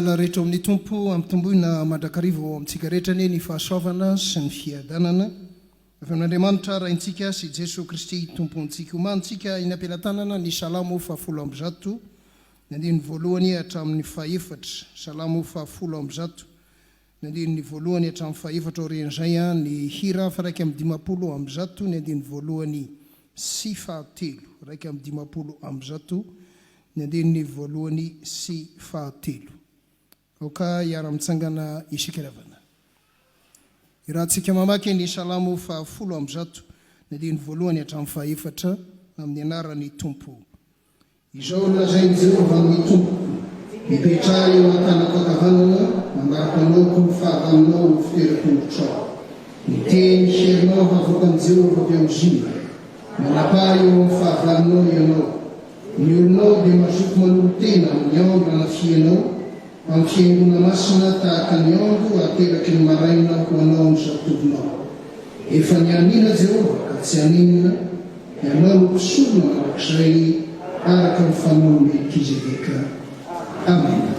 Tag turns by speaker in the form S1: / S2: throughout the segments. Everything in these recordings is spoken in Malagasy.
S1: Malala rehetra ao amin'ny Tompo, ampitomboina mandrakariva ho ao amintsika rehetra anie ny fahasoavana sy ny fiadanana avy amin'Andriamanitra Raintsika sy Jesoa Kristy Tompontsika. Omanintsika eny am-pelatanana ny Salamo fahafolo ambizato, ny andininy voalohany hatramin'ny fahefatra. Salamo fahafolo ambizato, ny andininy voalohany hatramin'ny fahefatra aorian'izay ny hira faha 151, ny andininy voalohany sy fahatelo. 151, ny andininy voalohany sy fahatelo. Aoka hiara-mitsangana isika ry havana. Iarahantsika mamaky ny Salamo faha 110, ny andininy voalohany hatramin'ny fahefatra, amin'ny anaran'ny Tompo. Izao no lazain'i Jehovah amin'ny Tompoko, Mipetraha eo an-tanako ankavanana, mandra-panaoko ny fahavalonao ho fitoeran-tongotrao. Ny teny herinao havoakan'i Jehovah avy ao Ziona. Manapaha eo amin'ny fahavalonao ianao. Ny olonao dia mazoto manolo-tena amin'ny andro anafihanao, amin'ny fihaingoana masina tahaka ny andro ateraky ny maraina ho anao ny zatovonao. Efa nianiana Jehovah ka tsy haninona, ianao no mpisorona mandrakizay araka ny fanaon'i Melkizedeka. Amena.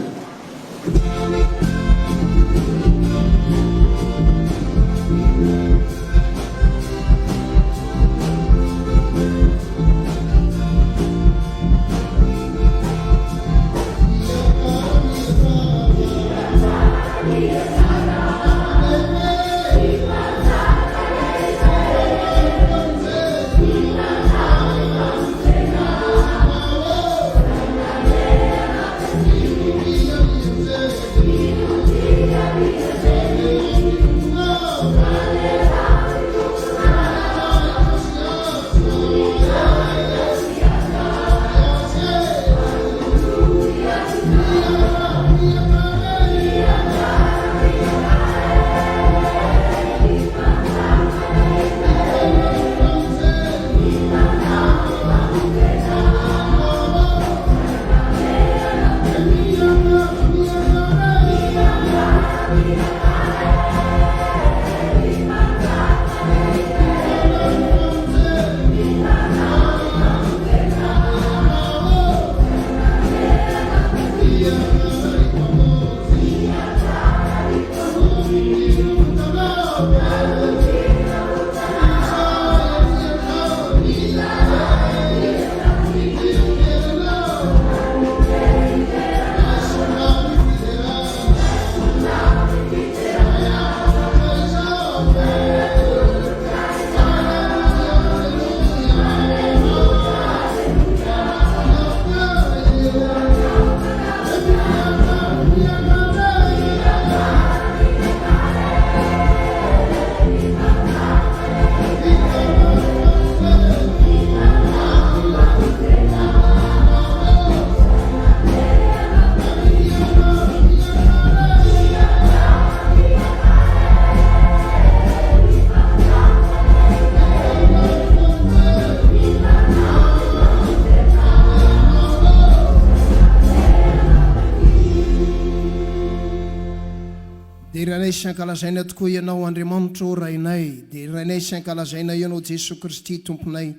S1: Derainay sy ankalazaina tokoa Ianao Andriamanitra ô Rainay, derainay sy ankalazaina Ianao Jesoa Kristy Tomponay,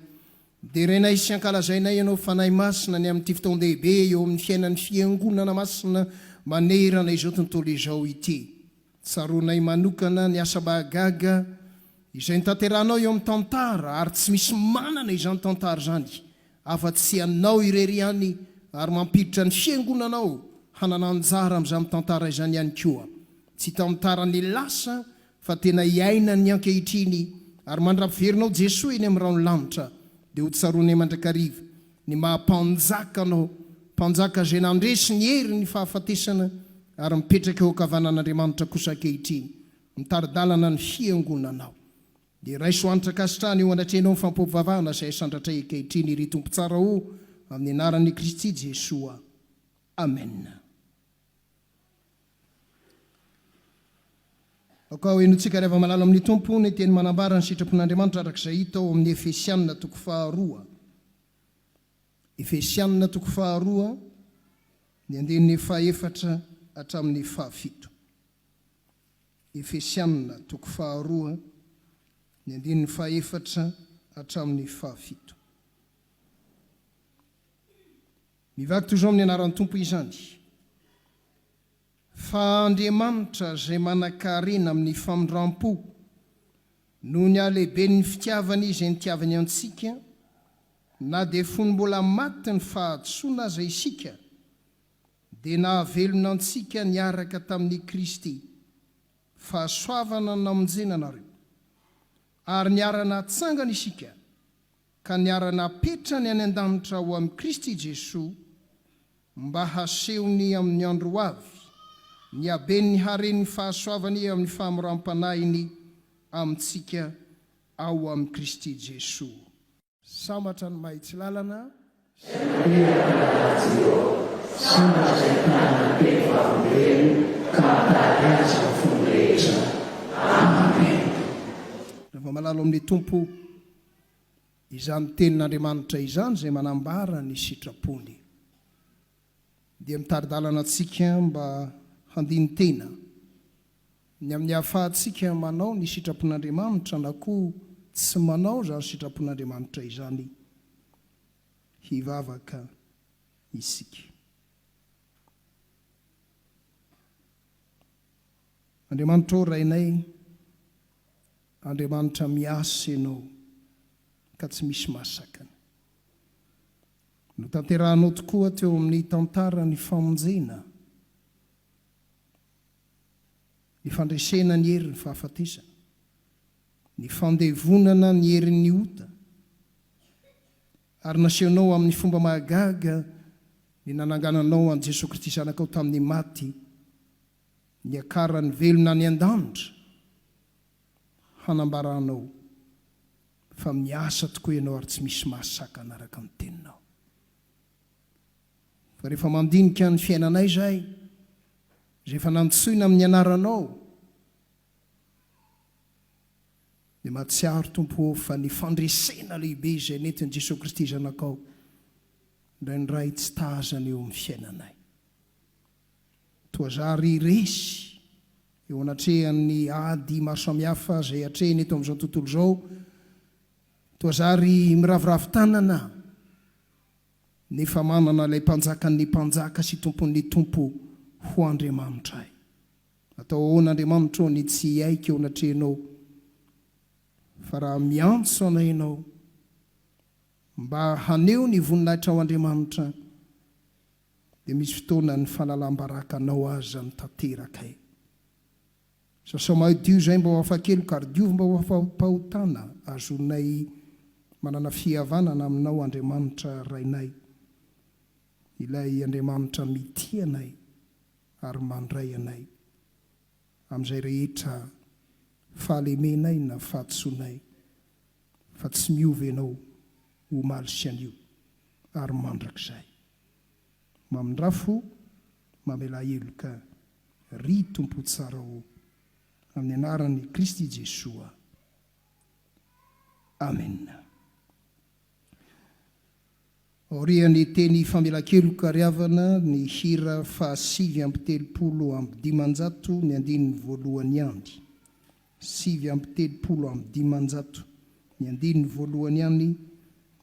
S1: derainay sy ankalazainay Ianao Fanahy Masina ny amin'ity fotoan-dehibe eo amin'ny fiainan'ny Fiangonana Masina manerana izao tontolo izao ity. Tsaroanay manokana ny asa mahagaga izay notanterahanao eo amin'ny tantara ary tsy misy manana izany tantara izany afa-tsy ianao irery ihany ary mampiditra ny fiangonanao hanana anjara amin'izany tantara izany ihany koa. Tsy tantara ny lasa fa tena iainan'ny ankehitriny ary mandra-piverinao Jesoa eny amin'ny rahon'ny lanitra dia ho tsaroanay mandrakariva ny maha mpanjaka anao, mpanjaka izay nandresy ny herin'ny fahafatesana ary mipetraka eo ankavanan'Andriamanitra kosa ankehitriny, mitari-dalana ny fiangonanao. Dia raiso hanitra ankasitrahana eo anatrehanao ny fampivavahana izay asandratray ankehitriny, ry Tompo tsara o, amin'ny anaran'i Kristy Jesoa. Amena. Aoka ho henointsika ry hava-malala amin'ny Tompo ny teny manambara ny sitrapon'Andriamanitra araka izay hita ao amin'ny Efesiana toko faharoa. Efesiana toko faharoa, ny andininy fahefatra hatramin'ny fahafito. Efesiana toko faharoa, ny andininy fahefatra hatramin'ny fahafito. Mivaky toy izao amin'ny anaran'ny Tompo izany. Fa Andriamanitra izay manan-karena amin'ny famindram-po, noho ny halehiben'ny fitiavany izay nitiavany antsika, na dia fony mbola maty ny fahadisoana aza isika, dia nahavelona antsika niaraka tamin'i Kristy. Fahasoavana namonjena anareo. Ary niara-natsangana isika, ka niara-napetrany any an-danitra ao amin'i Kristy Jesoa, mba hasehony amin'ny andro ho avy ny haben'ny haren'ny fahasoavany amin'ny fahamoram-panahiny amintsika ao amin'i Kristy Jesoa. Sambatra ny mahitsy lalana sy.
S2: Tanteraka ny lalàn'i Jehovah. Sambatra izay mitandrina ny teny vavolombelony ka mitady azy amin'ny fony rehetra. Amen.
S1: Rehefa malalo amin'ny Tompo izany Tenin'Andriamanitra izany izay manambara ny sitrapony, dia mitari-dalana antsika mba handini-tena ny amin'ny hahafahantsika manao ny sitrapon'Andriamanitra na koa tsy manao izany sitrapon'Andriamanitra izany. Hivavaka isika. Andriamanitra ô Rainay, Andriamanitra miasa Ianao ka tsy misy mahasakana. Notanterahanao tokoa teo amin'ny tantara ny famonjena, ny fandresena ny herin'ny fahafatesana, ny fandevonana ny herin'ny ota, ary nasehonao amin'ny fomba mahagaga ny nanangananao an'i Jesoa Kristy Zanakao tamin'ny maty, niakarany velona any an-danitra hanambaranao fa miasa tokoa ianao ary tsy misy mahasakana araka ny teninao. Fa rehefa mandinika ny fiainanay izahay, izay efa nantsoina amin'ny anaranao, dia mahatsiaro Tompo ô fa ny fandresena lehibe izay nentin'i Jesoa Kristy Zanakao indraindray tsy tazana eo amin'ny fiainanay. Toa zary resy eo anatrehan'ny ady maro samihafa izay atrehina eto amin'izao tontolo izao, toa zary miraviravy tanana nefa manana ilay Mpanjakan'ny mpanjaka sy Tompon'ny tompo ho Andriamanitray. Atao ahoana Andriamanitra ô ny tsy hiaiky eo anatrehanao fa raha miantso anay Ianao mba haneho ny voninahitrao Andriamanitra dia misy fotoana ny fanalam-baraka anao aza no tanteraka e! Sasao madio izay mba ho afa-keloka ary diovy mba ho afa-pahotana azonay manana fihavanana aminao Andriamanitra Rainay, ilay Andriamanitra mitia anay ary mandray anay amin'izay rehetra fahalemenay na fahadisoanay fa tsy miova Ianao omaly sy anio ary mandrakizay. Mamindrafo, mamelà heloka, ry Tompo tsara ô, amin'ny anaran'i Kristy Jesoa. Amena. Aorian'ny teny famelan-keloka ry havana, ny hira faha 539 ny andininy voalohany ihany. 539, ny andininy voalohany ihany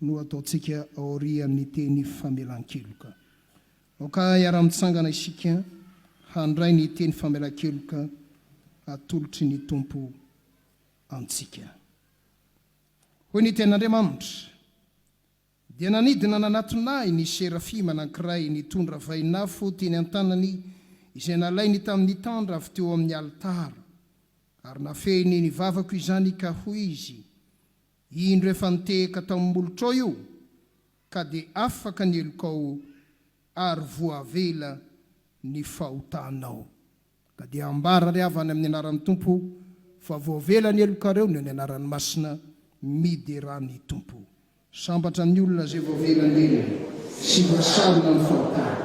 S1: no ataontsika aorian'ny teny famelan-keloka. Aoka hiara-mitsangana isika handray ny teny famelan-keloka atolotry ny Tompo antsika. Hoy ny Tenin'Andriamanitra, Dia nanidina nanatona ahy ny serafima anankiray nitondra vainafo teny an-tanany izay nalainy tamin'ny tandra avy teo amin'ny alitara, ary nafehiny ny vavako izany ka hoy izy, Indro efa nitehaka tao amin'ny molotrao io, ka dia afaka ny helokao ary voavela ny fahotanao. Ka dia ambara ry havana amin'ny anaran'ny Tompo fa voavela ny helokareo noho ny anarany masina, miderà ny Tompo. Sambatra ny olona izay voavela ny helony sy voasarona ny fahotany.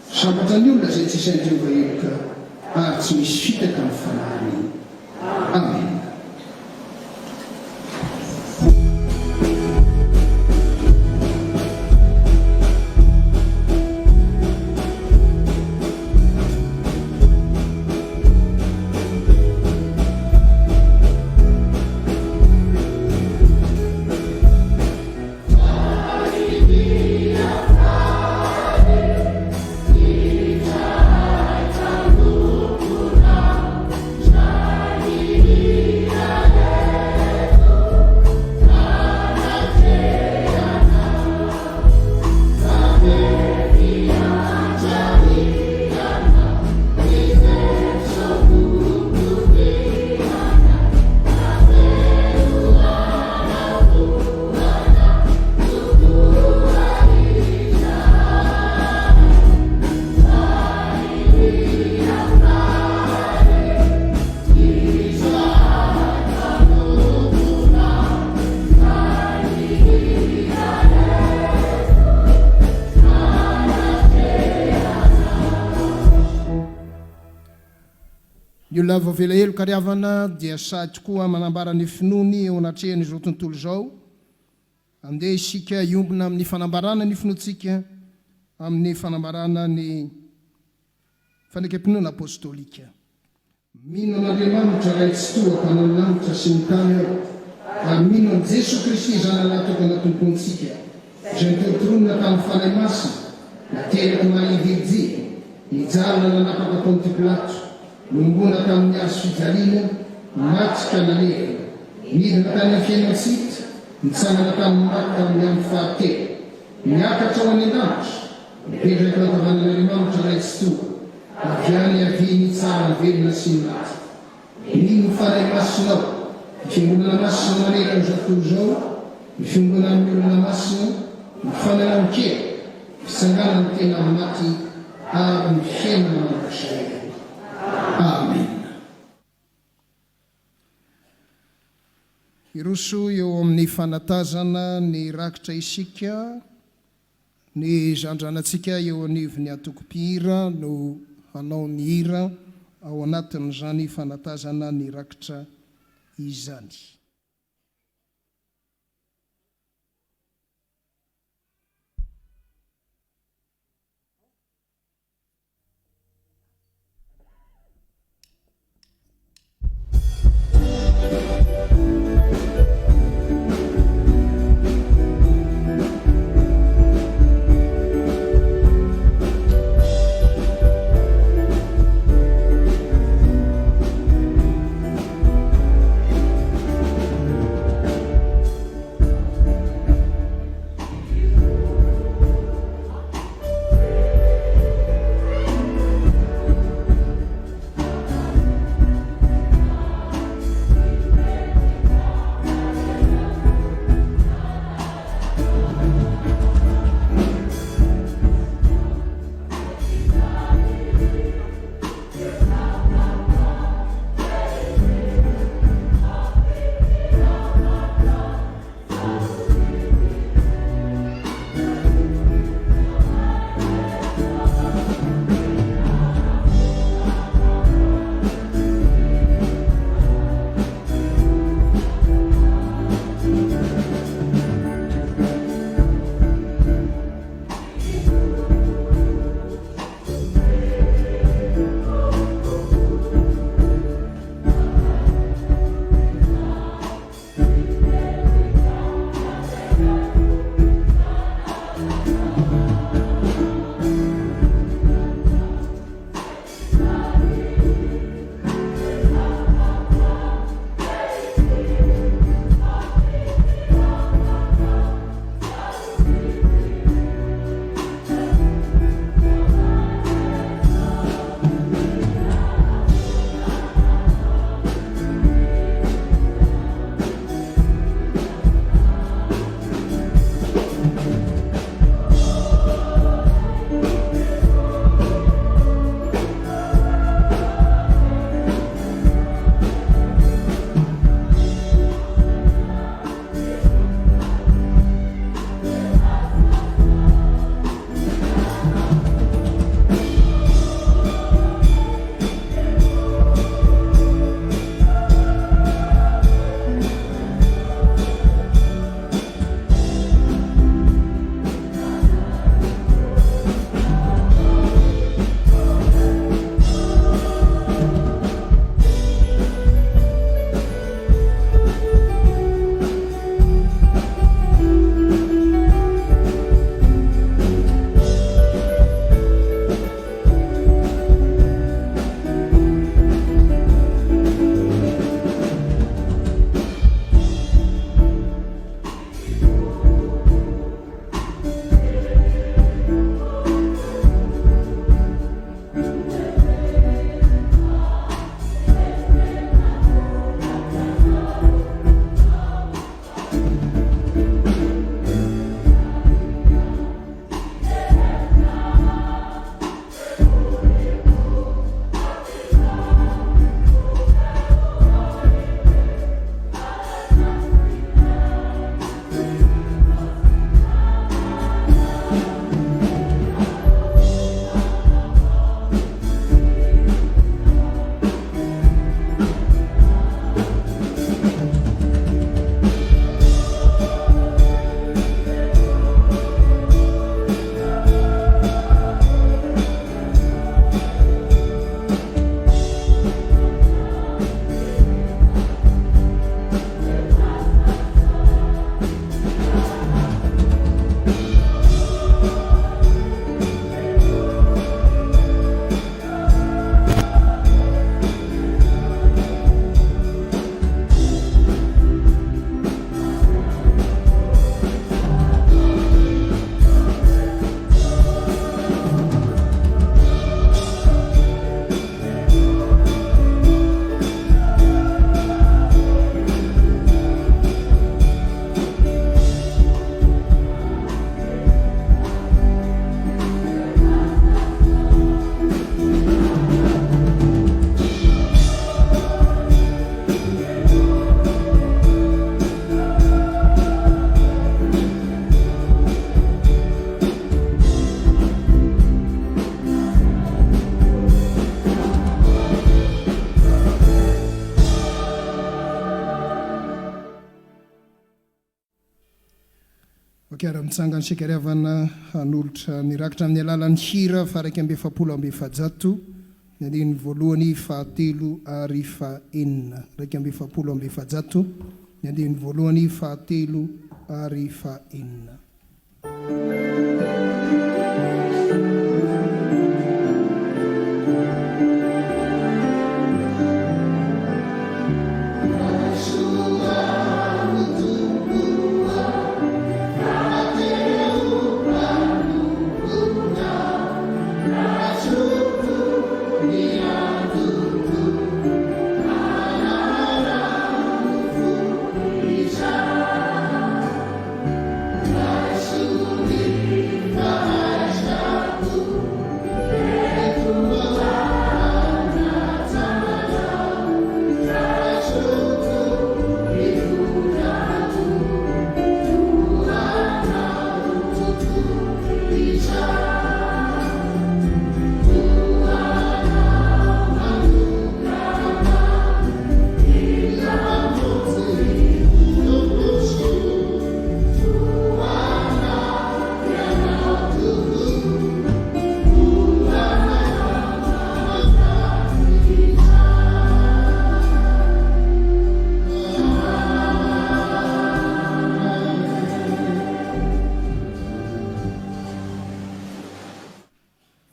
S1: Sambatra ny olona izay tsy isain'i Jehovah heloka ary tsy misy fitaka ny fanahiny. Amena. Ny olona voavela heloka ry havana dia sahy tokoa manambara ny finoany eo anatrehan'izao tontolo izao. Andeha isika hiombona amin'ny fanambarana ny finoantsika amin'ny fanambarana ny Fanekem-pinoana apostolika. Mino an'Andriamanitra Ray Tsitoha Mpanao ny lanitra sy ny tany aho, ary mino an'i Jesoa Kristy Zanalahy tokana Tompontsika, izay notorontoronina tamin'ny Fanahy Masina, naterak'i Maria Virjiny, nijaly nanapaka Pontio Pilato, nohomboana tamin'ny hazo fijaliana, maty ka nalevina, nidina tany amin'ny fiainan-tsy hita, nitsangana tamin'ny maty tamin'ny andro fahatelo, niakatra ho any an-danitra, Mipetraka eo ankavanan'Andriamanitra Ray Tsitoha, avy any havia ny tsara ny velona sy ny maty. Mino ny Fanahy Masina aho, ny Fiangonana Masina manerana izao tontolo izao, ny fiombonan'ny olona masina, ny fanehoan-kery, ny fitsanganan'ny tena amin'ny maty ary ny fiainana mandrakizay. Amena. Hiroso eo amin'ny fanatazana ny rakitra isika. Ny zandranantsika eo anivon'ny antoko mpihira no hanao ny hira ao anatin'izany fanatazana ny rakitra izany. Mpiara-mitsangana isika ry havana hanolotra ny rakitra amin'ny alalan'ny hira faha 441, ny andininy voalohany, fahatelo ary fahenina. 441, ny andininy voalohany, fahatelo ary fahenina.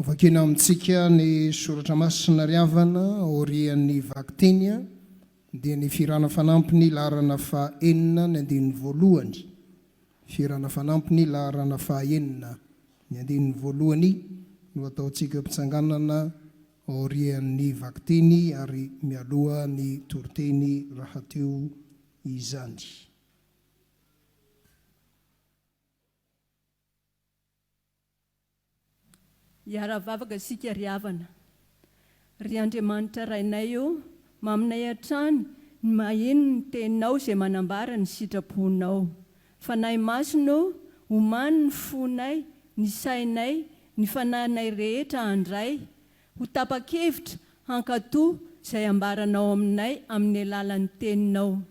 S1: Hovakiana amintsika ny soratra masina ry havana aorian'ny vakiteny dia ny fihirana fanampiny laharana faha enina ny andininy voalohany. Fihirana fanampiny laharana faha enina ny andininy voalohany no ataontsika eo am-pitsanganana aorian'ny vakiteny ary mialoha ny toriteny rahateo izany.
S3: Hiara-vavaka isika ry havana. Ry Andriamanitra Rainay ô, maminay hatrany ny maheno ny Teninao izay manambara ny sitraponao. Fanahy Masina ô, omano ny fonay, ny sainay, ny fanahinay rehetra handray, ho tapa-kevitra hankatò izay ambaranao aminay amin'ny alalan'ny Teninao.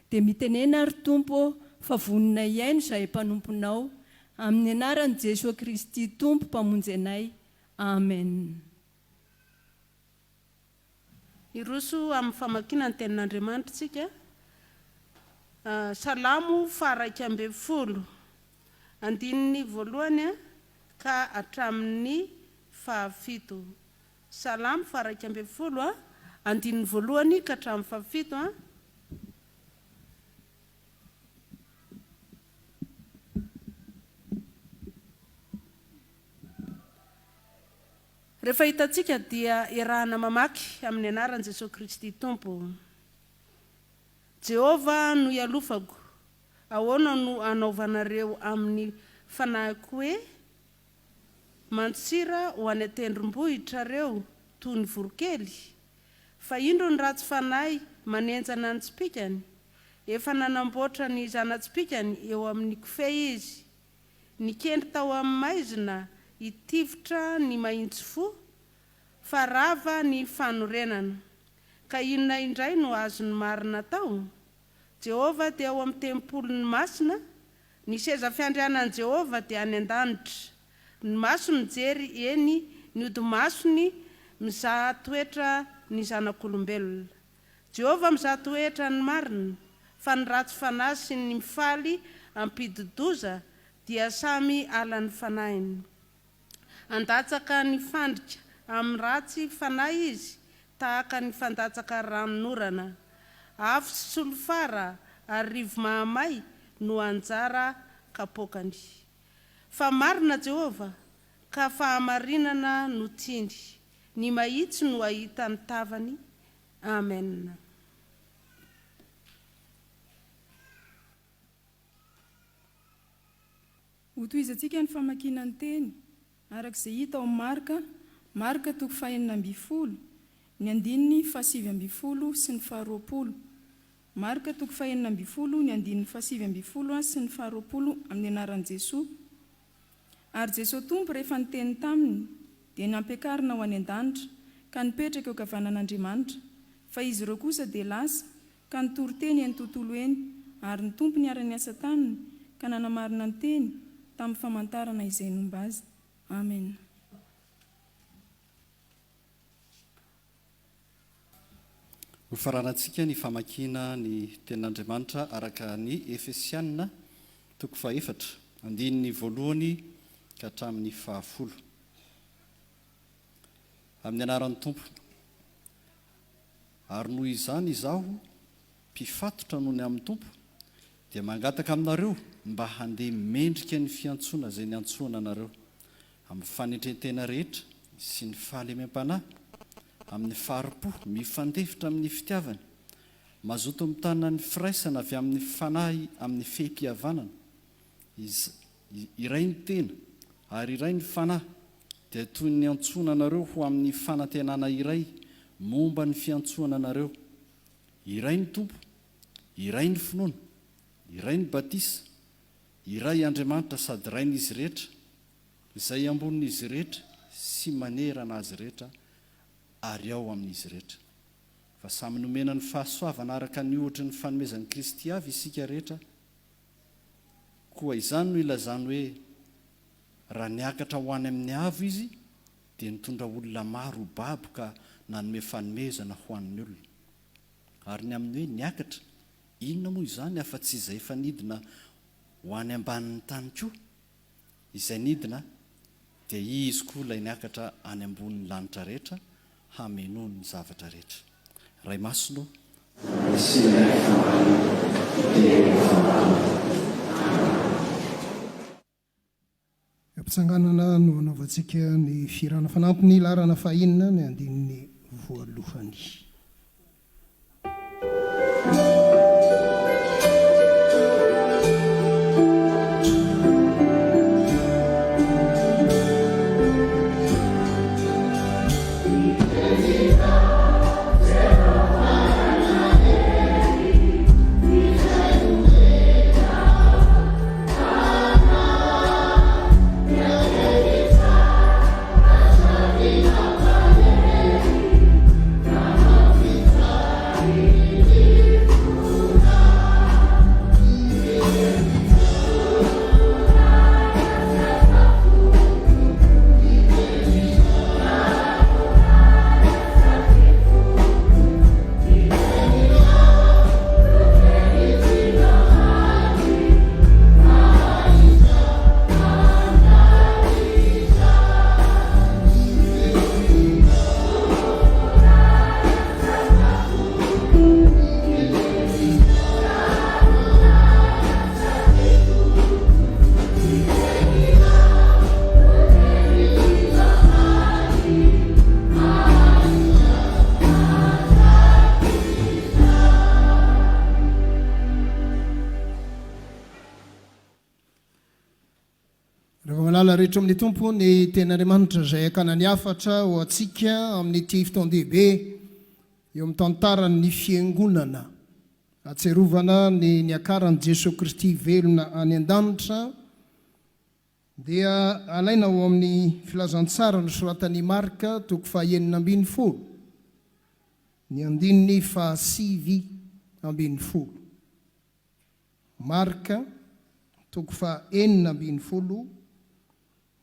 S3: Dia mitenena ry Tompo ô, fa vonona hihaino izahay mpanomponao, Amin'ny anaran'i Jesoa Kristy Tompo Mpamonjy anay. Amen.
S4: Hiroso amin'ny famakiana ny Tenin'Andriamanitra isika. Salamo faha-11, andininy voalohany ka hatramin'ny fahafito. Salamo faha-11, andininy voalohany ka hatramin'ny fahafito. Rehefa hitantsika dia iarahana mamaky amin'ny anaran'i Jesoa Kristy Tompo. Jehovah no ialofako, ahoana no anaovanareo amin'ny fanahiko hoe, Mantsira ho any an-tendrombohitrareo toy ny voronkely? Fa indro ny ratsy fanahy manenjana ny tsipìkany, Efa nanamboatra ny zana-tsipìkany eo amin'ny kofehy izy. Nikendry tao amin'ny maizina hitifitra ny mahitsy fo, fa rava ny fanorenana. Ka inona indray no azon'ny marina atao? Jehovah dia ao amin'ny tempoliny masina, ny seza fiandrianan'i Jehovah dia any an-danitra. Ny masony mijery, eny, ny hodi-masony mizaha toetra ny zanak'olombelona. Jehovah mizaha toetra ny marina, fa ny ratsy fanahy sy ny mifaly ampidi-doza dia samy halan'ny fanahiny. Handatsaka ny fandrika amin'ny ratsy fanahy izy, tahaka ny fandatsaka ranonorana. Afo sy solifara ary rivo-mahamay no anjara kapoakany. Fa marina Jehovah, ka fahamarinana no tiany. Ny mahitsy no hahita ny tavany. Amen.
S5: Hotohizantsika ny famakiana ny teny, araka izay hita ao amin'ny Marka, Marka toko fahenina ambinifolo, ny andininy fahasivy ambinifolo sy ny faharoapolo. Marka toko fahenina ambinifolo, ny andininy fahasivy ambinifolo sy ny faharoapolo amin'ny anaran'i Jesoa. Ary Jesoa Tompo rehefa niteny taminy, dia nampiakarina ho any an-danitra, ka nipetraka eo ankavanan'Andriamanitra, fa izy ireo kosa dia lasa, ka nitory teny eny tontolo eny, ary ny Tompo niara-niasa taminy, ka nanamarina ny teny. tamin'ny famantarana izay nomba azy. Amena.
S6: Hofaranantsika ny famakiana ny Tenin'Andriamanitra araka ny Efesiana toko fahefatra, andininy voalohany ka hatramin'ny fahafolo. Amin'ny anaran'ny Tompo. Ary noho izany izaho, mpifatotra noho ny amin'ny Tompo, dia mangataka aminareo mba handeha mendrika ny fiantsoana izay niantsoana anareo, amin'ny fanetren-tena rehetra sy ny fahalemem-panahy, amin'ny fahari-po mifandefitra amin'ny fitiavana, mazoto mitana ny firaisana avy amin'ny Fanahy amin'ny fehim-pihavanana, iz, iray ny tena, ary iray ny Fanahy, dia toy ny niantsoana anareo ho amin'ny fanantenana iray momba ny fiantsoana anareo, iray ny Tompo, iray ny finoana, iray ny batisa, iray Andriamanitra sady Rain'izy rehetra, izay ambonin'izy rehetra sy manerana azy rehetra ary ao amin'izy rehetra. Fa samy nomena ny fahasoavana araka ny ohatry ny fanomezan'i Kristy avy isika rehetra, koa izany no ilazany hoe, Raha niakatra ho any amin'ny avo Izy, dia nitondra olona maro ho babo ka nanome fanomezana ho an'ny olona. Ary ny amin'ny hoe niakatra, inona moa izany afa-tsy izay efa nidina ho any ambanin'ny tany koa? Izay nidina, dia Izy koa ilay niakatra any ambonin'ny lanitra rehetra, hamenoany ny zavatra rehetra. Ray Masina ô,
S2: Nasianay fanahy dia eo fanahy.
S1: Ampitsanganana no anaovantsika ny fihirana fanampiny laharana fahenina ny andininy voalohany. Rava malala rehetra amin'ny Tompo ny Tenin'Andriamanitra izay hakana ny hafatra ho antsika amin'ity fotoan-dehibe eo amin'ny tantaran'ny Fiangonana. Ahatsiarovana ny niakaran'i Jesoa Kristy velona any an-danitra dia alaina ao amin'ny Filazantsara nosoratan'i Marka toko faha-16 ny andininy faha-19. Marka toko faha-16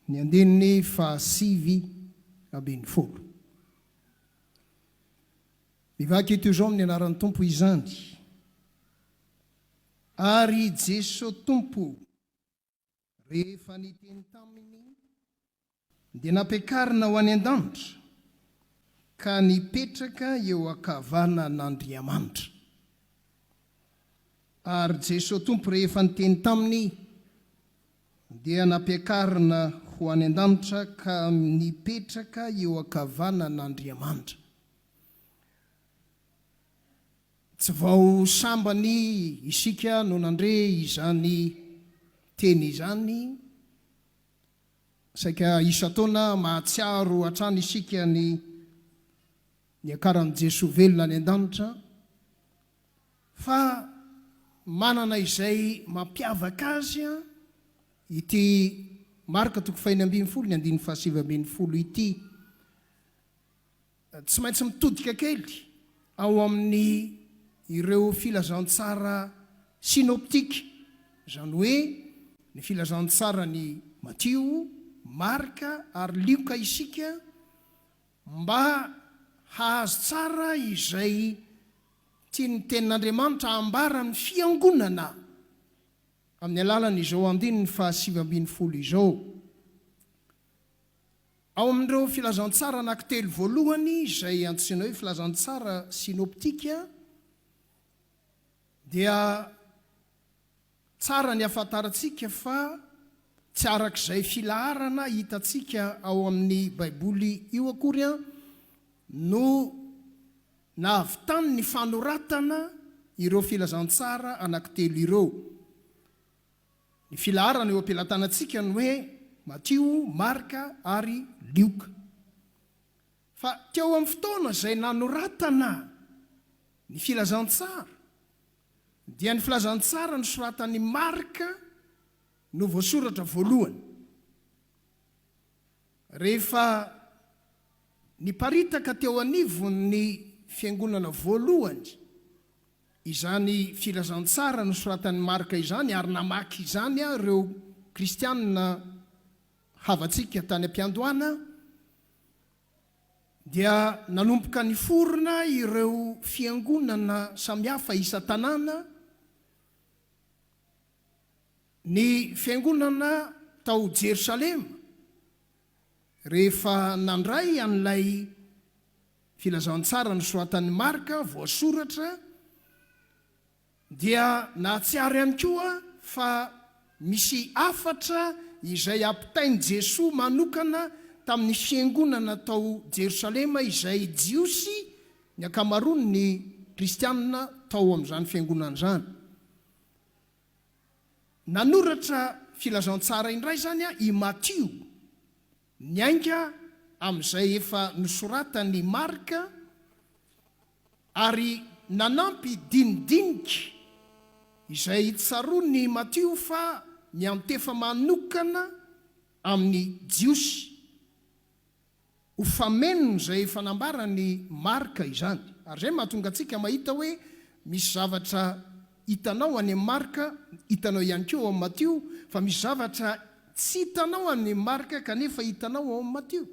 S1: ny andininy faha-19. Mivaky eto izao amin'ny anaran'ny Tompo izany. Ary i Jeso Tompo, rehefa niteny taminy, dia nampiakarina ho any an-danitra, ka nipetraka eo ankavanan'Andriamanitra. Ary Jeso Tompo rehefa niteny taminy, dia nampiakarina ho any an-danitra ka nipetraka eo ankavanan'Andriamanitra. Tsy vao sambany isika no nandre izany teny izany. Saika isan-taona mahatsiaro hatrany isika ny niakaran'i Jesoa velona any an-danitra, fa manana izay mampiavaka azy ity Marka toko fahenina ambinifolo ny andininy fahasivy ambinifolo ity. Tsy maintsy mitodika kely ao amin'ny ireo filazantsara synoptika, izany hoe. ny filazantsaran'i Matio, Marka ary Lioka isika mba hahazo tsara izay tian'ny Tenin'Andriamanitra hambara ny Fiangonana amin'ny alalan'izao andininy faha-19 izao. Ao amin'ireo filazantsara anankitelo voalohany izay antsoina hoe filazantsara sinoptika dia tsara ny hahafantarantsika fa tsy araka izay filaharana hitantsika ao amin'ny Baiboly io akory no nahavitany ny fanoratana ireo filazantsara anankitelo ireo. Ny filaharana eo am-pelatanantsika ny hoe Matio, Marka ary Lioka. Fa teo amin'ny fotoana izay nanoratana ny filazantsara, dia ny filazantsara nosoratan'i Marka no voasoratra voalohany. Rehefa niparitaka teo anivon'ny fiangonana voalohany Izany filazantsara nosoratan'i Marka izany, ary namaky izany ireo kristiana havantsika tany am-piandohana, dia nanomboka niforona ireo fiangonana samihafa isan-tanàna, ny fiangonana tao Jerosalema, rehefa nandray an'ilay Filazantsara nosoratan'i Marka voasoratra dia nahatsiaro ihany koa fa misy hafatra izay ampitain'i Jesoa manokana tamin'ny fiangonana tao Jerosalema izay Jiosy ny ankamaroan'ny kristianina tao amin'izany fiangonana izany. Nanoratra filazantsara indray izany i Matio. Niainga amin'izay efa nosoratan'i Marka ary nanampy dinidinika izay tsaroan'i Matio fa miantefa manokana amin'ny Jiosy. Ho famenon'izay efa nambaran'i Marka izany. Ary izay no mahatonga antsika mahita hoe misy zavatra hitanao any amin'i Marka, hitanao ihany koa ao amin'i Matio, fa misy zavatra tsy hitanao any amin'i Marka kanefa hitanao ao amin'i Matio.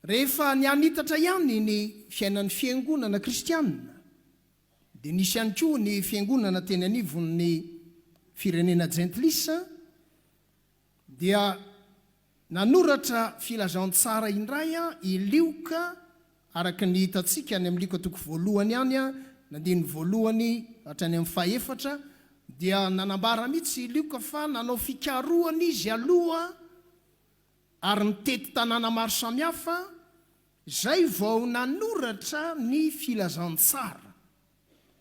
S1: Rehefa nihanitatra ihany ny fiainan'ny fiangonana kristianina, dia nisy ihany koa ny fiangonana teny anivon'ny firenena jentilisa, Dia nanoratra filazantsara indray i Lioka, araka ny hitantsika any amin'ny Lioka toko voalohany any, ny andininy voalohany hatrany amin'ny fahefatra, dia nanambara mihitsy i Lioka fa nanao fikarohana izy aloha ary nitety tanàna maro samihafa, izay vao nanoratra ny filazantsara.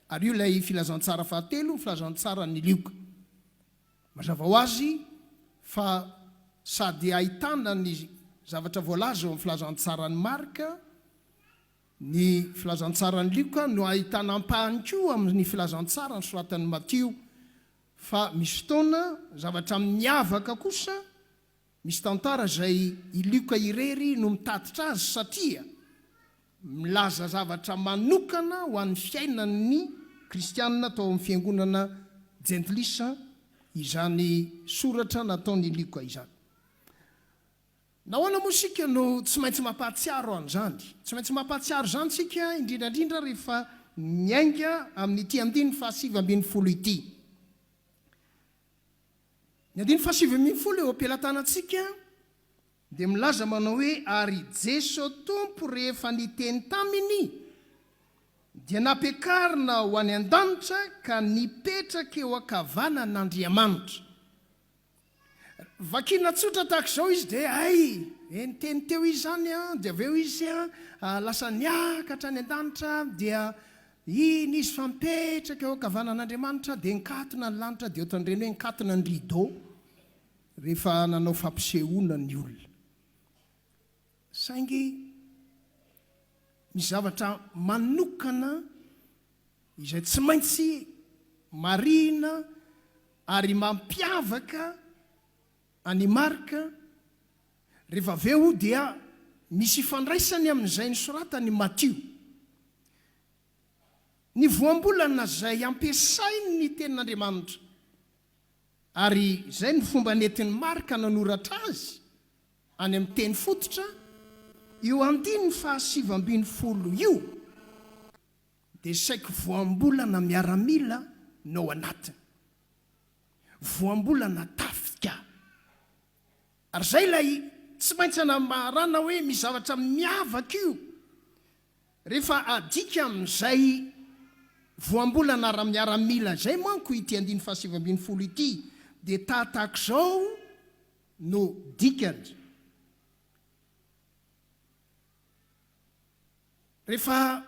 S1: Ary io ilay filazantsara fahatelo, ny filazantsaran'i Lioka. Mazava ho azy fa sady ahitana ny zavatra voalaza eo amin'ny filazantsaran'i Marka, ny filazantsaran'i Lioka no ahitana ampahany koa amin'ny filazantsara nosoratan'i Matio. Fa misy fotoana, zavatra miavaka kosa Misy tantara izay i Lioka irery no mitatitra azy satria milaza zavatra manokana ho an'ny fiainan'ny kristianina tao amin'ny fiangonana jentilisa izany soratra nataon'i Lioka izany. Nahoana moa isika no tsy maintsy mampahatsiaro an'izany? Tsy maintsy mampahatsiaro izany isika indrindra indrindra rehefa miainga amin'ity andininy faha-19 ity. Ny andininy faha-19 eo am-pelatanantsika dia milaza manao hoe, Ary Jeso Tompo rehefa niteny taminy, dia nampiakarina ho any an-danitra ka nipetraka eo ankavanan'Andriamanitra. Vakiana tsotra tahaka izao izy dia hay, eh, niteny teo izy izany an, dia avy eo izy an, lasa niakatra any an-danitra, dia Iny izy fa mipetraka eo ankavanan'Andriamanitra dia nikatona ny lanitra dia ohatran'ireny hoe nikatona ny rideau rehefa nanao fampisehoana ny olona. Saingy misy zavatra manokana izay tsy maintsy marihina ary mampiavaka an'i Marka rehefa avy eo dia misy ifandraisany amin'izay nosoratan'i Matio. Ny voambolana izay ampiasain'ny Tenin'Andriamanitra. Ary izay no fomba nentin'i Marka nanoratra azy any amin'ny teny fototra, io andininy faha-19 io dia saiky voambolana miaramila no ao anatiny. Voambolana tafika. Ary izay ilay tsy maintsy anambarana hoe misy zavatra miavaka io. Rehefa adika amin'izay voambolana ara-miaramila izay manko ity andininy faha-19 ity dia tahatahak'izao no dikany. Rehefa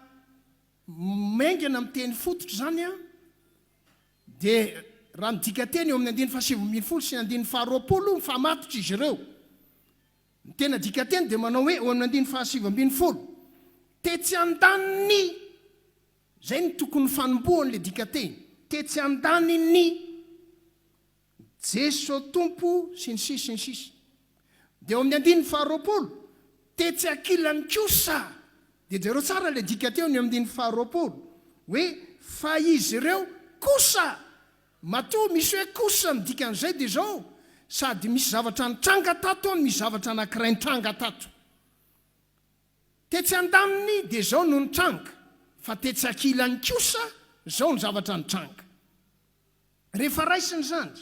S1: miaingana amin'ny teny fototra izany dia raha ny dikanteny eo amin'ny andininy faha-19 sy ny andininy faha-20 mifamatotra izy ireo. Ny tena dikanteny dia manao hoe eo amin'ny andininy faha-19, tetsy andaniny, izay no tokony fanombohan'ilay dikanteny, tetsy andaniny Jeso Tompo sy ny sisa sy ny sisa. Dia eo amin'ny andininy faha-20, tetsy ankilany kosa, dia jereo tsara ilay dikanteny eo amin'ny andininy faha-20, hoe fa izy ireo kosa. Matoa misy hoe kosa ny dikan'izay dia izao, sady misy zavatra nitranga tato no misy zavatra anankiray nitranga tato. Tetsy andaniny dia izao no nitranga, fa tetsy ankilany kosa izao ny zavatra nitranga. Rehefa raisina izany,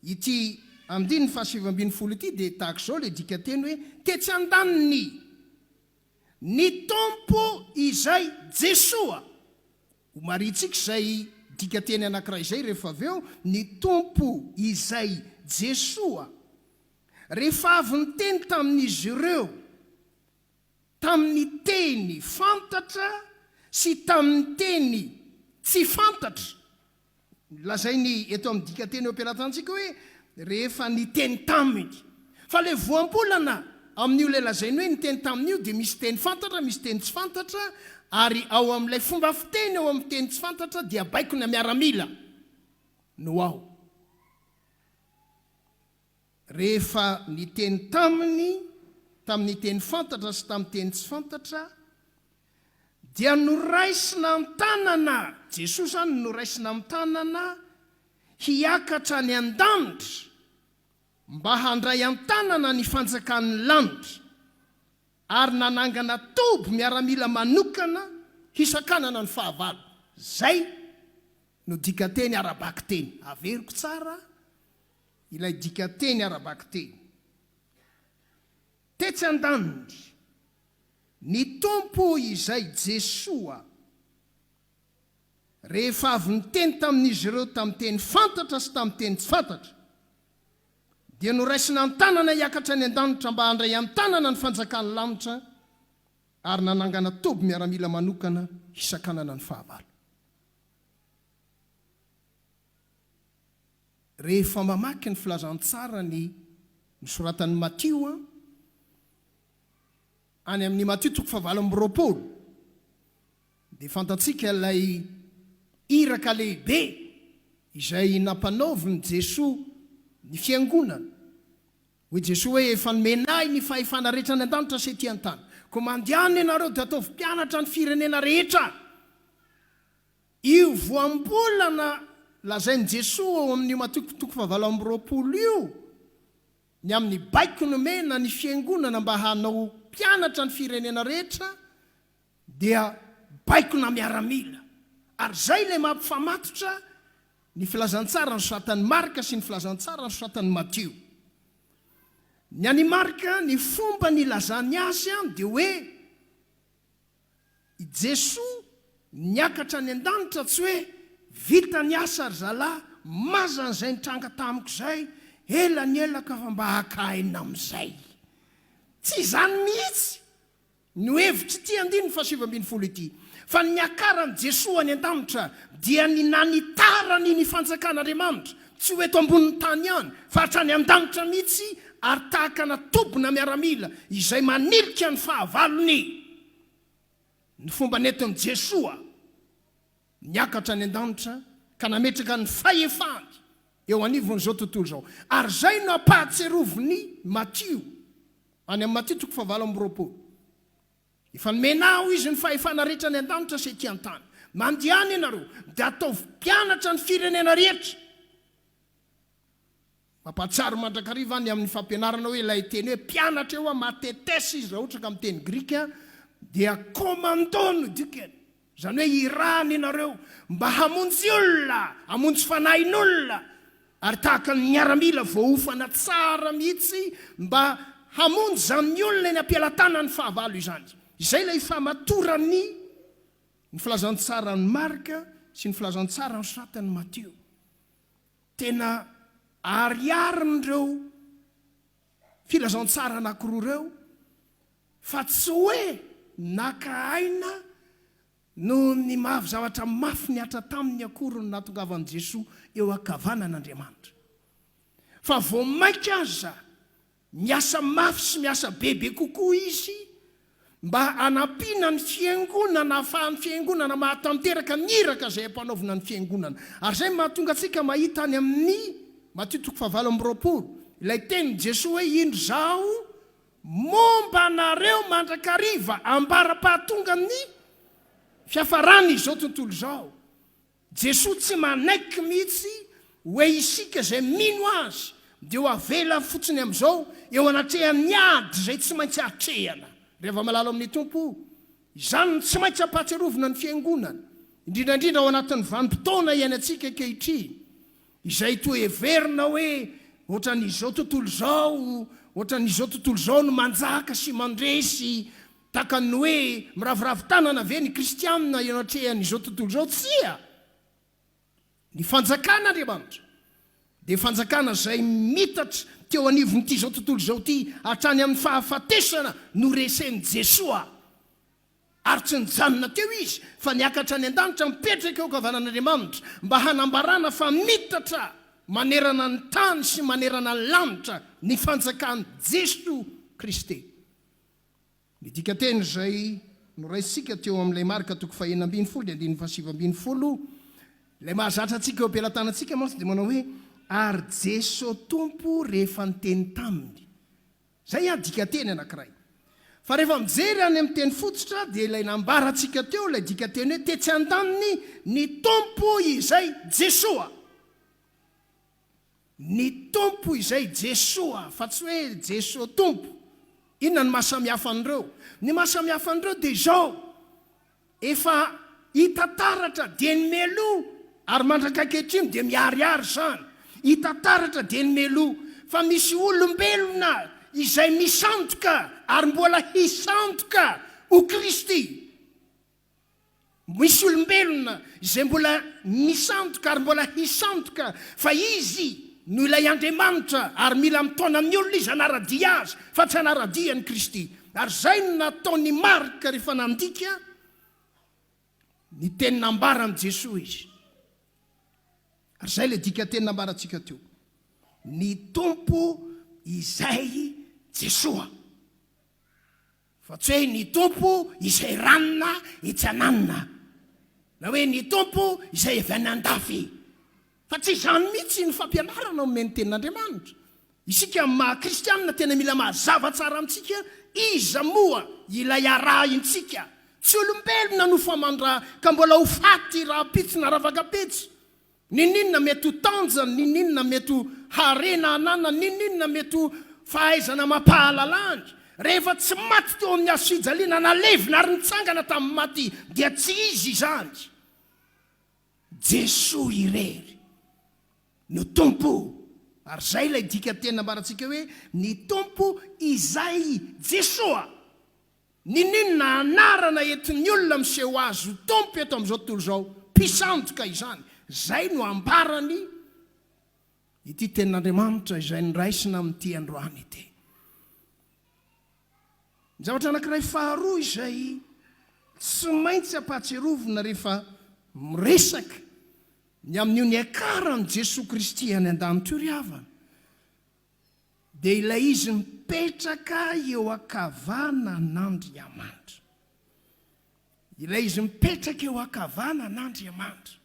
S1: ity andininy faha-19 ity dia tahaka izao ilay dikanteny hoe tetsy andaniny. Ny Tompo izay Jesoa. Ho marihintsika izay dikanteny anankiray izay rehefa avy eo, ny Tompo izay Jesoa. Rehefa avy niteny tamin'izy ireo tamin'ny teny fantatra sy tamin'ny teny tsy fantatra, Lazainy eto amin'ny dikanteny eo am-pelatantsika hoe rehefa niteny taminy. Fa ilay voambolana amin'io ilay lazainy hoe niteny taminy io dia misy teny fantatra, misy teny tsy fantatra, ary ao amin'ilay fomba fiteny ao amin'ny teny tsy fantatra dia baikona miaramila no ao. Rehefa niteny taminy tamin'ny teny fantatra sy tamin'ny teny tsy fantatra, dia noraisina an-tanana, Jesoa izany no noraisina an-tanana hiakatra any an-danitra mba handray an-tanana ny fanjakan'ny lanitra, ary nanangana toby miaramila manokana hisakanana ny fahavalo. Izay no dikanteny ara-bakiteny. Averiko tsara ilay dikanteny ara-bakiteny. Tetsy andaniny, ny Tompo izay Jesoa, rehefa avy niteny tamin'izy ireo tamin'ny teny fantatra sy tamin'ny teny tsy fantatra, dia noraisina an-tanana hiakatra any an-danitra mba handray an-tanana ny fanjakan'ny lanitra ary nanangana toby miaramila manokana hisakanana ny fahavalo. Rehefa mamaky ny filazantsara ny nosoratan'i Matio any amin'ny Matio toko fahavalo amby 20 dia fantatsika ilay iraka lehibe izay nampanaovin'i Jesoa ny fiangonana. Hoy Jesoa hoe, Efa nomena Ahy ny fahefana rehetra any an-danitra sy ety an-tany. Koa mandehana ianareo dia ataovy mpianatra ny firenena rehetra. Io voambolana lazain'i Jesoa ao amin'io Matio toko fahavalo amby 20 io, ny amin'ny baiko nomena ny Fiangonana mba hanao mpianatra ny firenena rehetra, dia baikona miaramila. Ary izay ilay mampifamatotra ny filazantsara nosoratan'i Marka sy ny filazantsara nosoratan'i Matio. Ny an'i Marka, ny fomba nilazany azy dia hoe, I Jesoa niakatra any an-danitra tsy hoe vita ny asa ry zalahy, mazana izay nitranga tamiko izay, ela ny ela ka fa mba haka aina amin'izay. Tsy izany mihitsy no hevitr'ity andininy faha-19 ity, fa ny niakaran'i Jesoa any an-danitra dia ny nanitarany ny fanjakan'Andriamanitra, tsy ho eto ambonin'ny tany ihany, fa hatrany an-danitra mihitsy ary tahaka ana tobina miaramila izay manilika ny fahavalony. Ny fomba nentin'i Jesoa niakatra any an-danitra ka nametraka ny fahefany eo anivon'izao tontolo izao. Ary izay no ampahatsiarovin'i Matio, any amin'ny Matio toko fahavalo amby 20. Efa nomena ahy, hoy Izy, ny fahefana rehetra any an-danitra sy ety an-tany. Mandehana ianareo, dia ataovy mpianatra ny firenena rehetra. Mampahatsiaro mandrakariva ny amin'ny fampianarana hoe ilay teny hoe mpianatra eo, mathetes izy raha ohatra ka amin'ny teny grika, dia commando no dikany. Izany hoe irahana ianareo mba hamonjy olona, hamonjy fanahin'olona, ary tahaka ny miaramila voaofana tsara mihitsy mba hamonjy izany olona eny am-pelatanan'ny fahavalo izany. Izay ilay famatoran'ny ny filazantsaran'i Marka sy ny filazantsara nosoratan'i Matio. Tena ariarin'ireo filazantsara anankiroa ireo fa tsy hoe naka aina noho ny maha zavatra mafy nihatra taminy akory no nahatongavan'i Jesoa eo ankavanan'Andriamanitra. Fa vao mainka aza Miasa mafy sy miasa bebe kokoa izy mba hanampiana ny Fiangonana, ahafahan'ny Fiangonana mahatanteraka ny iraka izay ampanaovina ny Fiangonana. Ary izay no mahatonga antsika mahita any amin'ny Matio toko fahavalo amby 20, ilay tenin'i Jesoa hoe, Indro Izaho momba anareo mandrakariva ambara-pahatongan'ny fiafaran'izao tontolo izao. Jesoa tsy manaiky mihitsy hoe isika izay mino Azy dia ho avela fotsiny amin'izao eo anatrehan'ny ady izay tsy maintsy atrehana. Ry hava-malala ao amin'ny Tompo o, izany no tsy maintsy ampahatsiarovina ny Fiangonana, indrindra indrindra ao anatin'ny vanim-potoana iainantsika ankehitriny, izay toa heverina hoe ohatran'izao tontolo izao, ohatran'izao tontolo izao no manjaka sy mandresy Tahaka ny hoe miraviravy tanana ve ny kristianina eo anatrehan'izao tontolo izao? Tsia! Ny fanjakan'Andriamanitra dia fanjakana izay mitatra teo anivon'ity izao tontolo izao ity hatrany amin'ny fahafatesana noresen'i Jesoa. Ary tsy nijanona teo Izy fa niakatra any an-danitra mipetraka eo ankavanan'Andriamanitra mba hanambarana fa mitatra manerana ny tany sy manerana ny lanitra ny fanjakan'i Jesoa Kristy. Ny dikanteny izay noraisintsika teo amin'ilay Marka toko fahenina ambinifolo dia andininy fahasivy ambinifolo, ilay mahazatra antsika eo am-pelatanantsika mantsy dia manao hoe, Ary Jeso Tompo rehefa niteny taminy. Izay an, dikanteny anankiray. Fa rehefa mijery any amin'ny teny fototra dia ilay nambarantsika teo ilay dikanteny hoe tetsy andaniny ny Tompo izay Jesoa. Ny Tompo izay Jesoa fa tsy hoe Jesoa Tompo. Inona no mahasamihafa an'ireo? Ny mahasamihafa an'ireo dia izao, efa hita taratra dieny mialoha ary mandrak'ankehitriny dia miharihary izany, hita taratra dieny mialoha fa misy olombelona izay misandoka ary mbola hisandoka ho Kristy. Misy olombelona izay mbola misandoka ary mbola hisandoka fa izy no ilay Andriamanitra ary mila mitaona ny olona izy hanara-dia azy fa tsy hanara-dia an'i Kristy. Ary izay no nataon'i Marka rehefa nandika ny teny nambaran'i Jesoa izy. Ary izay ilay dikanteny nambarantsika teo. Ny Tompo izay Jesoa. Fa tsy hoe ny Tompo izay ranona etsy ananona, na hoe ny Tompo izay avy any andafy. Fa tsy izany mihitsy ny fampianarana omen'ny Tenin'Andriamanitra. Isika amin'ny maha kristianina tena mila mazava tsara amintsika iza moa ilay arahintsika. Tsy olombelona no famandra ka mbola ho faty rahampitso na ravakapitso. N'inon'inona mety ho tanjany, n'inon'inona mety ho harena ananany, n'inon'inona mety ho fahaizana amam-pahalalany, rehefa tsy maty teo amin'ny hazo fijaliana, nalevina ary nitsangana tamin'ny maty, dia tsy izy izany. Jesoa irery no Tompo. Ary izay ilay dikanteny nambarantsika hoe, ny Tompo izay Jesoa. N'inon'inona anarana entin'ny olona miseho azy ho tompo eto amin'izao tontolo izao, mpisandoka izany. Izay no ambarany ity tenin'Andriamanitra izay noraisina amin'ity androany ity. Ny zavatra anankiray faharoa izay tsy maintsy ampahatsiarovina rehefa miresaka ny amin'io niakaran'i Jesoa Kristy any an-danitra io ry havana, Dia ilay izy mipetraka eo ankavanan'Andriamanitra. Ilay izy mipetraka eo ankavanan'Andriamanitra.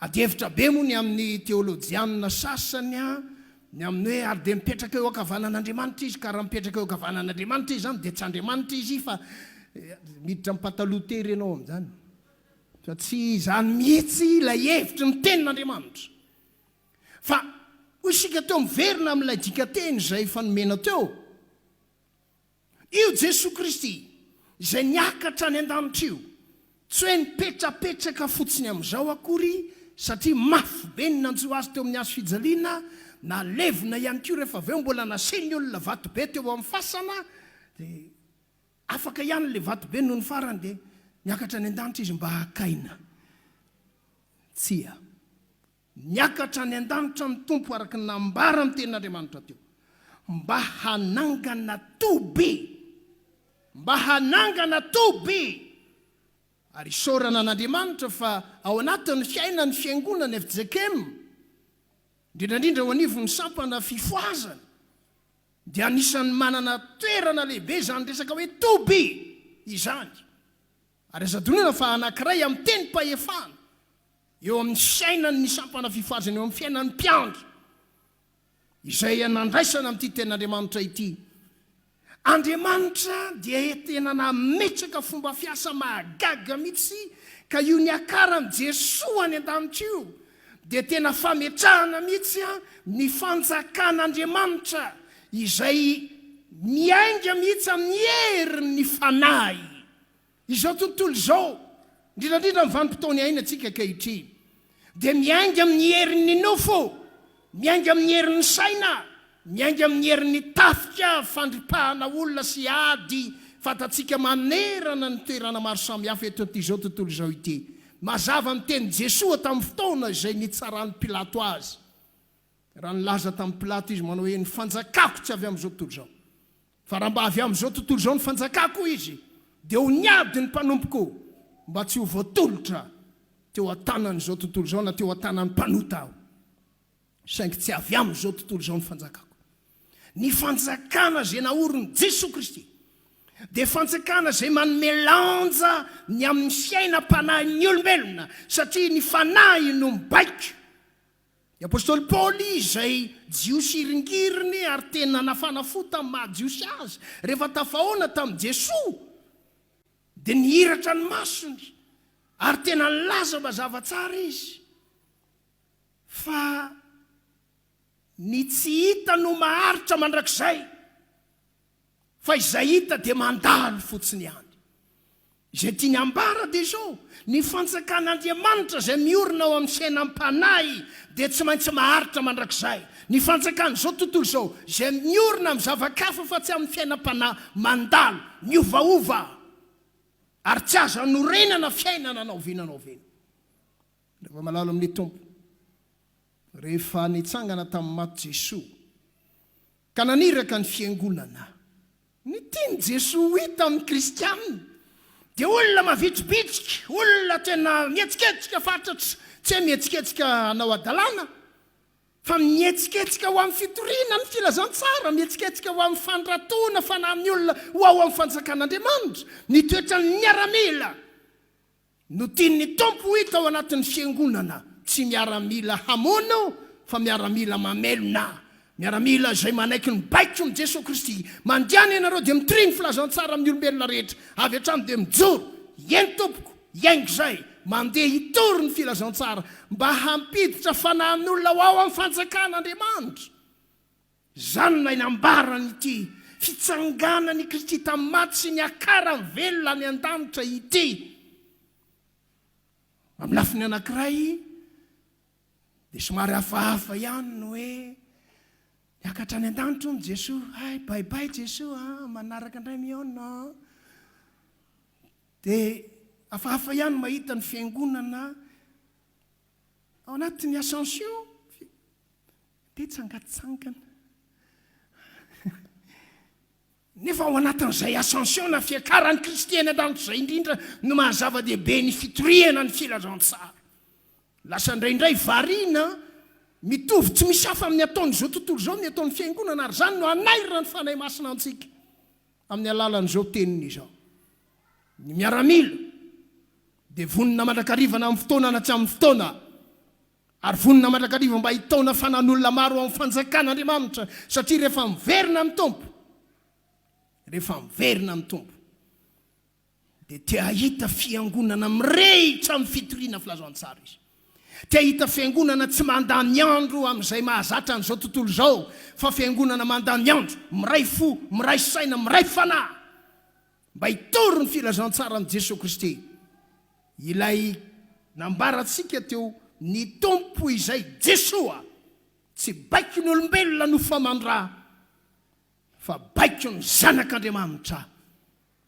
S1: Adihevitra be moa ny amin'ny teolojianina sasany ny amin'ny hoe ary dia mipetraka eo ankavanan'Andriamanitra izy ka raha mipetraka eo ankavanan'Andriamanitra izy izany dia tsy Andriamanitra izy fa miditra amin'ny pataloha tery ianao amin'izany. Fa tsy izany mihitsy ilay hevitry ny tenin'Andriamanitra. Fa. Hoy isika teo, miverina amin'ilay dikanteny izay efa nomena teo, io Jesoa Kristy izay niakatra any an-danitra io, tsy hoe nipetrapetraka fotsiny amin'izao akory satria mafy be ny nanjo azy teo amin'ny hazo fijaliana, nalevina ihany koa rehefa avy eo mbola nasian'ny olona vatobe teo amin'ny fasana, dia afaka ihany ilay vatobe nony farany dia niakatra any an-danitra izy mba haka aina. Tsia. Niakatra any an-danitra ny Tompo araka ny nambaran'ny Tenin'Andriamanitra teo, mba hanangana toby, mba hanangana toby. Ary isaorana an'Andriamanitra fa ao anatin'ny fiainan'ny Fiangonana fjkm, indrindra indrindra eo anivon'ny sampana fifohazana, dia anisan'ny manana toerana lehibe izany resaka hoe toby izany. Ary aza adinoina fa anankiray amin'ny tenim-pahefana eo amin'ny fiainan'ny sampana fifohazana eo amin'ny fiainan'ny mpiandry izay nandraisana amin'ity tenin'Andriamanitra ity. Andriamanitra dia tena nametraka fomba fiasa mahagaga mihitsy ka io niakaran'i Jesoa any an-danitra io dia tena fametrahana mihitsy ny fanjakan'Andriamanitra izay miainga mihitsy amin'ny herin'ny Fanahy. Izao tontolo izao, indrindra indrindra amin'ny vanim-potoana iainantsika ankehitriny, dia miainga amin'ny herin'ny nofo, miainga amin'ny herin'ny saina, miainga amin'ny herin'ny tafika fandripahana olona sy ady fantatsika manerana ny toerana maro samihafa eto amin'ity izao tontolo izao ity. Mazava ny tenin'i Jesoa tamin'ny fotoana izay nitsaran'i Pilato azy. Raha nilaza tamin'i Pilato izy manao hoe, Ny fanjakako tsy avy amin'izao tontolo izao. Fa raha mba avy amin'izao tontolo izao ny fanjakako, hoy izy, dia ho niady ny mpanompoko mba tsy ho voatolotra teo an-tanan'izao tontolo izao na teo an-tanan'ny mpanota aho. Saingy tsy avy amin'izao tontolo izao ny fanjakako. Ny fanjakana izay naorin'i Jesoa Kristy dia fanjakana izay manome lanja ny amin'ny fiainam-panahin'ny olombelona satria ny fanahy no mibaiko. Ny apostoly Paoly izay Jiosy hiringiriny ary tena nafana fo tamin'ny maha Jiosy azy, rehefa tafahaona tamin'i Jesoa dia nihiratra ny masony ary tena nilaza mazava tsara izy fa ny tsy hita no maharitra mandrakizay. Fa izay hita dia mandalo fotsiny ihany. Izay tiany hambara dia izao, ny fanjakan'Andriamanitra izay miorina ao amin'ny fiainam-panahy dia tsy maintsy maharitra mandrakizay. Ny fanjakan'izao tontolo izao izay miorina amin'ny zava-kafa fa tsy amin'ny fiainam-panahy mandalo, miovaova ary tsy azo anorenana fiainana na oviana na oviana. Rehefa malahelo amin'ny Tompo, rehefa nitsangana tamin'ny maty Jesoa, Ka naniraka ny fiangonana. Ny tian'i Jesoa ho hita amin'ny kristiana dia olona mavitribitrika, olona tena mihetsiketsika fatratra, tsy hoe mihetsiketsika hanao hadalana, fa mihetsiketsika ho amin'ny fitoriana ny filazantsara, mihetsiketsika ho amin'ny fandratoana fanahin'ny olona ho ao amin'ny fanjakan'Andriamanitra, ny toetran'ny miaramila. No tian'ny Tompo ho hita ao anatin'ny fiangonana, tsy miaramila hamono fa miaramila mamelona, miaramila izay manaiky ny baikon'i Jesoa Kristy, mandehana ianareo dia mitoria ny filazantsara amin'ny olombelona rehetra, avy hatrany dia mijoro, eny tompoko, hiaingo izay, mandeha hitory ny filazantsara mba hampiditra fanahin'olona ho ao amin'ny fanjakan'Andriamanitra. Izany ilay nambaran'ity fitsanganan' i Kristy tamin'ny maty sy niakarany velona any an-danitra ity. Amin'ny lafiny anankiray dia somary hafahafa ihany ny hoe niakatra any an-danitra hono Jesoa. Hay, bye bye Jesoa a, manaraka indray mihaona a. Dia hafahafa ihany mahita ny fiangonana ao anatin'ny ascension. Dia tsangatsangana. Nefa ao anatin'izay ascension na fiakaran'i Kristy any an-danitra izay indrindra no maha zava-dehibe ny fitoriana ny filazantsara. Lasa indraindray variana mitovy tsy misy hafa amin'ny ataon'izao tontolo izao ny ataon'ny fiangonana ary izany no hanairana ny Fanahy Masina antsika amin'ny alalan'izao teniny izao. Ny miaramila dia vonona mandrakariva na amin'ny fotoana na tsy amin'ny fotoana. Ary vonona mandrakariva mba hitaona fanan'olona maro ao amin'ny fanjakan'Andriamanitra, satria rehefa miverina amin'ny Tompo, rehefa miverina amin'ny Tompo, dia te hahita fiangonana mirehitra amin'ny fitoriana filazantsara Izy. Te hahita fiangonana tsy mandany andro amin'izay mahazatra an'izao tontolo izao, fa fiangonana mandany andro, miray fo, miray saina, miray fanahy, mba hitory ny filazantsaran'i Jesoa Kristy, ilay nambarantsika teo, ny Tompo izay Jesoa. Tsy baikon'ny olombelona no famandra, fa baikon'ny Zanak'Andriamanitra,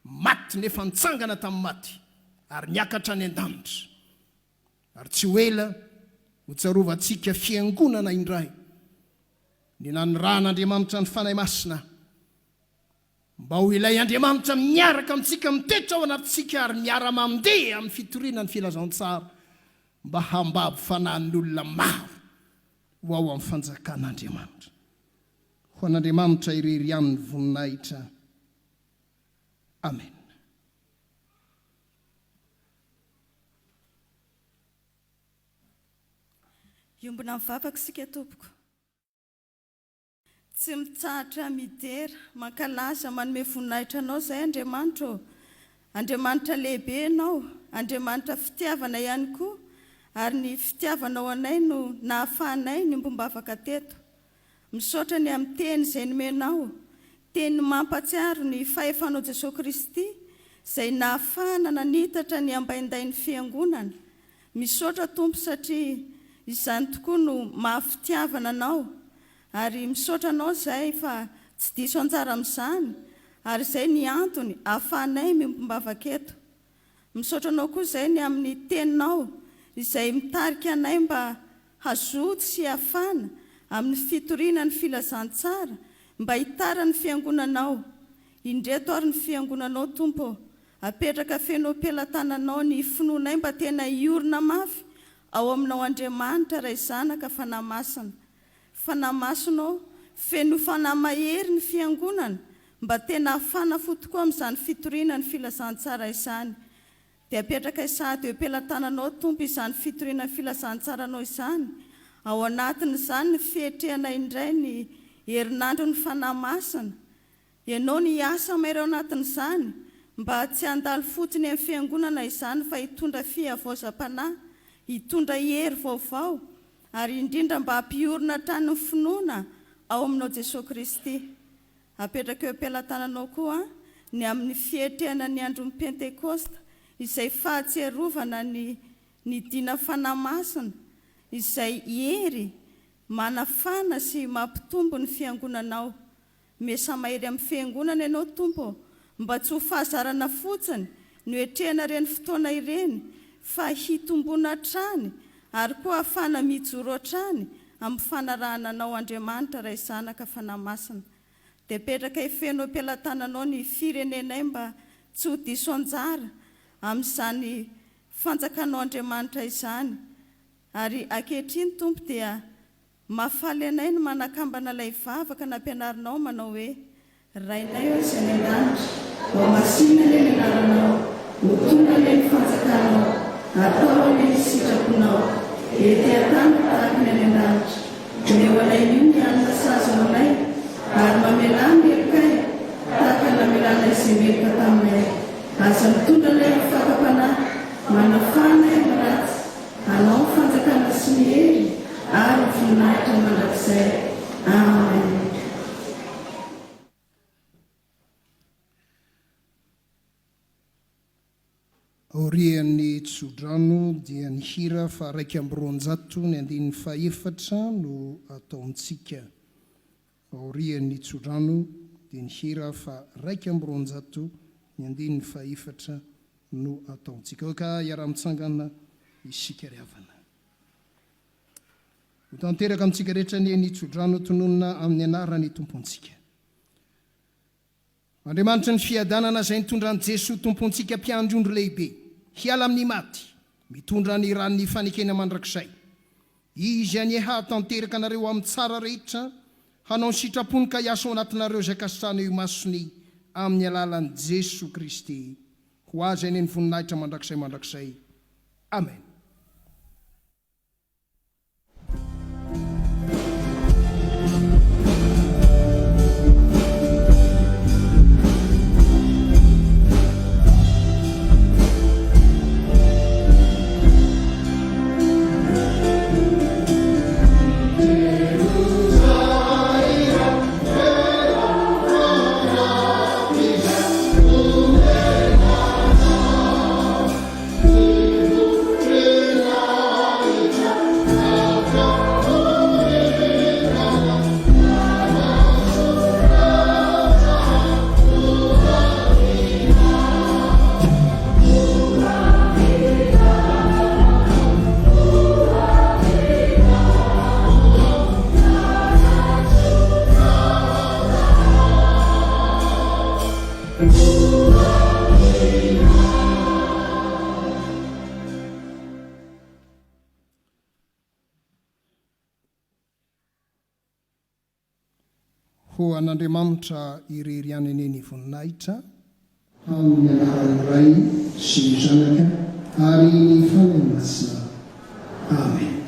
S1: maty nefa nitsangana tamin'ny maty ary niakatra any an-danitra. Ary tsy ho ela hotsarovantsika fiangonana indray ny nanirahan'Andriamanitra ny Fanahy Masina mba ho ilay Andriamanitra miaraka amintsika, mitoetra ao anatintsika ary miara-mandeha amin'ny fitoriana ny filazantsara mba hambabo fanahin'ny olona maro ho ao amin'ny fanjakan'Andriamanitra. Ho an'Andriamanitra irery ihany ny voninahitra. Amena.
S7: Hiombona mivavaka isika tompoko. Tsy mitsahatra midera, mankalaza, manome voninahitra Anao izahay Andriamanitra ô. Andriamanitra lehibe Ianao, Andriamanitra fitiavana ihany koa, ary ny fitiavanao anay no nahafahanay niombom-bavaka teto. Misaotra ny amin'ny teny izay nomenao, teny mampatsiaro ny fahefanao Jesoa Kristy izay nahafahana nanitatra ny ambaindain'ny Fiangonana. Misaotra Tompo satria izany tokoa no maha fitiavana Anao ary misaotra Anao izahay fa tsy diso anjara amin'izany ary izay ny antony ahafahanay miombom-bavaka eto. Misaotra Anao koa izahay ny amin'ny Teninao izay mitarika anay mba hazoto sy hafana amin'ny fitoriana ny filazantsara mba hitaran'ny Fiangonanao. Indreto ary ny Fiangonanao Tompo ô, apetraka feno am-pelatananao ny finoanay mba tena hiorina mafy ao Aminao Andriamanitra Ray Zanaka Fanahy Masina. Fanahy Masina ô, fenoy fanahy mahery ny Fiangonana mba tena hafana fo tokoa amin'izany fitoriana ny filazantsara izany. Dia apetrakay sahady eo am-pelatananao Tompo izany fitoriana ny filazantsaranao izany, ao anatin'izany ny fiatrehana indray ny herinandron'ny Fanahy Masina. Ianao no hiasa mahery ao anatin'izany mba tsy handalo fotsiny amin'ny Fiangonana izany fa hitondra fihavaozam-panahy, hitondra hery vaovao ary indrindra mba hampiorina hatrany ny finoana ao aminao Jesoa Kristy. Apetraka eo am-pelatananao koa ny amin'ny fiatrehana ny andron'ny Pentekosta, izay fahatsiarovana ny nidina Fanahy Masina, izay hery manafana sy mampitombo ny Fiangonanao. Miasa mahery amin'ny Fiangonana Ianao Tompo ô, mba tsy ho fahazarana fotsiny no hiatrehana ireny fotoana ireny, fa hitomboana hatrany ary koa hahafahana mijoro hatrany amin'ny fanarahana Anao Andriamanitra Ray Zanaka Fanahy Masina. Dia apetrakay feno am-pelatananao ny firenenay mba tsy ho diso anjara amin'izany fanjakanao Andriamanitra izany. Ary ankehitriny Tompo dia Mahafaly anay ny manakambana ilay vavaka nampianarinao manao hoe, Rainay ô izay any an-danitra, hohamasinina anie ny anaranao, ho tonga anie ny fanjakanao, atao anie ny sitraponao, ety an-tany tahaka ny any an-danitra. Omeo anay anio ny hanina sahaza ho anay, ary mamelà ny helokay, tahaka ny namelanay izay meloka taminay. Aza mitondra anay amin'ny fakam-panahy, manafaha anay amin'ny ratsy. Anao ny fanjakana sy ny hery ary ny voninahitra mandrakizay. Amen.
S1: Aorian'ny tsodrano dia ny hira faha-221 ny andininy fahefatra no ataontsika. Aorian'ny tsodrano dia ny hira faha-221 ny andininy fahefatra no ataontsika. Aoka hiara-mitsangana isika ry havana. Ho tanteraka amintsika rehetra anie ny tsodrano tononina amin'ny anaran'ny Tompontsika. Andriamanitry ny fiadanana izay nitondra an'i Jesoa Tompontsika Mpiandry ondry lehibe hiala amin'ny maty, mitondra ny ran'ny fanekena mandrakizay. Izy anie hahatanteraka anareo amin'ny tsara rehetra, hanao ny sitrapony ka hiasa ao anatinareo izay kasitrahana eo imasony amin'ny alalan'i Jesoa Kristy. Ho Azy anie ny voninahitra mandrakizay mandrakizay. Amen. Ho an'Andriamanitra irery ihany anie ny voninahitra. Amin'ny anaran'ny Ray sy ny Zanaka ary ny Fanahy Masina. Amen.